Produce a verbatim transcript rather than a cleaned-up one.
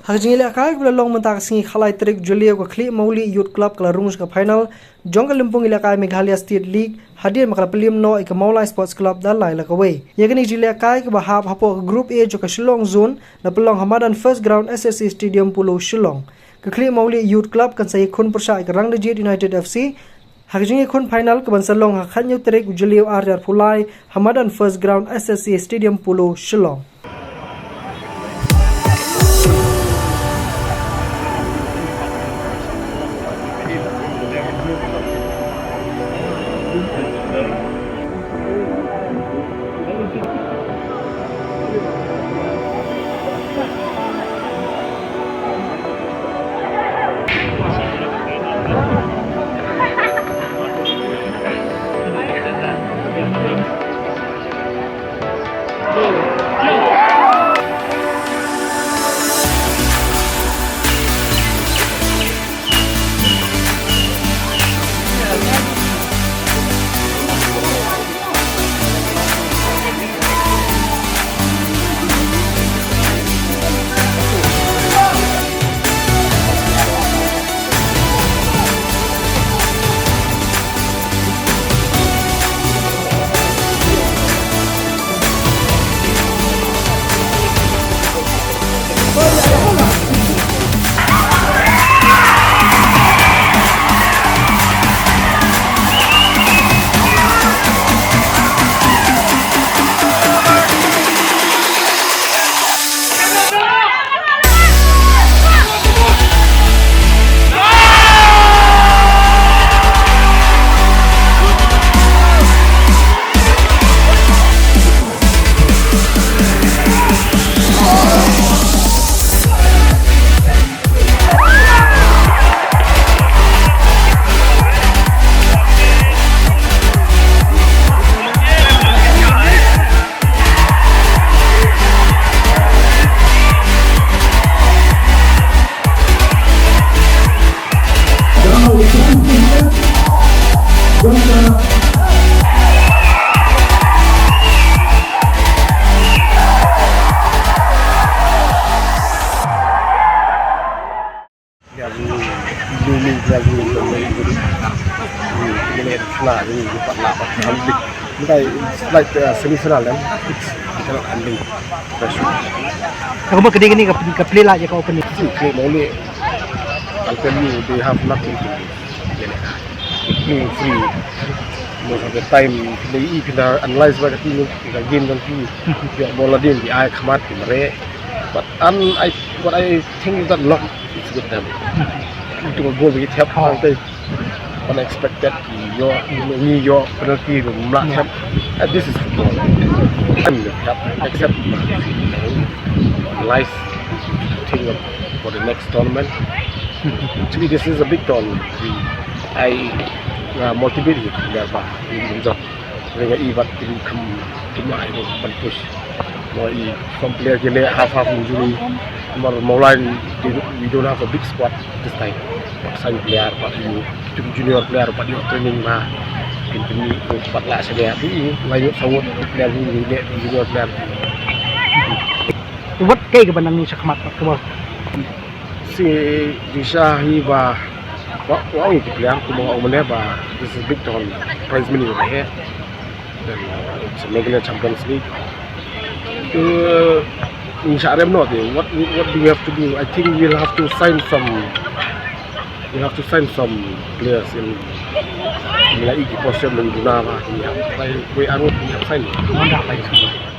Ha ka jingïalehkai kaba la long mynta ka sngi khatlai tarik Jylliew, ka Khlieh Mawlieh Youth Club ka la rung sha ka final jong ka lympung ïalehkai Meghalaya State League hadien ba ka la pynliem noh ïa ka Mawlai Sports Club da lai la kawei. Ïa kane ka jingïalehkai kaba hap hapoh ka Group A jong ka Shillong Zone la pynlong ha madan First Ground S S A Stadium, Polo, Shillong. Ka Khlieh Mawlieh Youth Club kan sa ïakhun pyrshah ïa ka Rangbah Jied United F C ha ka jingïakhun final kaban sa long ha ka khathynñiew tarik u Jylliew arhajar arphew lai ha madan First Ground S S A Stadium, Polo, Shillong. It's like, uh, semi-final, then it's, you cannot handle pressure. Ka kumba kane kane ka, ka plie la ïa ka opening. See, Khlieh Mawlieh, I'll tell you, they have nothing to lose. They play free. Most of the time, they, if you analyze what the team, the game, don't play. Ïoh ball la dien, ki ai khmat, ki mareh. But, um, I, what I think is that luck is with them. Itu ka goal ba ki thep, oh, hangtei unexpected, ki ïoh, ngi ïoh penalty ruh ym lah thep. And this is football. And thep, except analyze, think of for the next tournament. Actually, this is a big tournament. We, I, uh, motivate you, player ba, in terms of, nga i bad team kham, team ai ban push. Mo i, some player ki leh half half injury. Namar Mawlai, they don't, we don't have a big squad this time. Bad sign player, bad ïoh junior player, bad ïoh training ma. Kin pynmih bad lah sha ïa i, la ïoh sawot player ki leh junior player. Wat kaei kaba nang ïa shakhmat bad kaba. Shi jingshisha hi ba, ba, ba ong ki player, kumba ong mynne ba, this is big tournament, prize money over here. Then, uh, it's a Meghalaya Champions League. Uh, ngi shah rem noh te, what, what do we have to do? I think we'll have to sign some, we'll have to sign some players in, in la i ki position, ngi duna ba, ngi hap try, we are not, ngi hap sign. Ngi hap sign.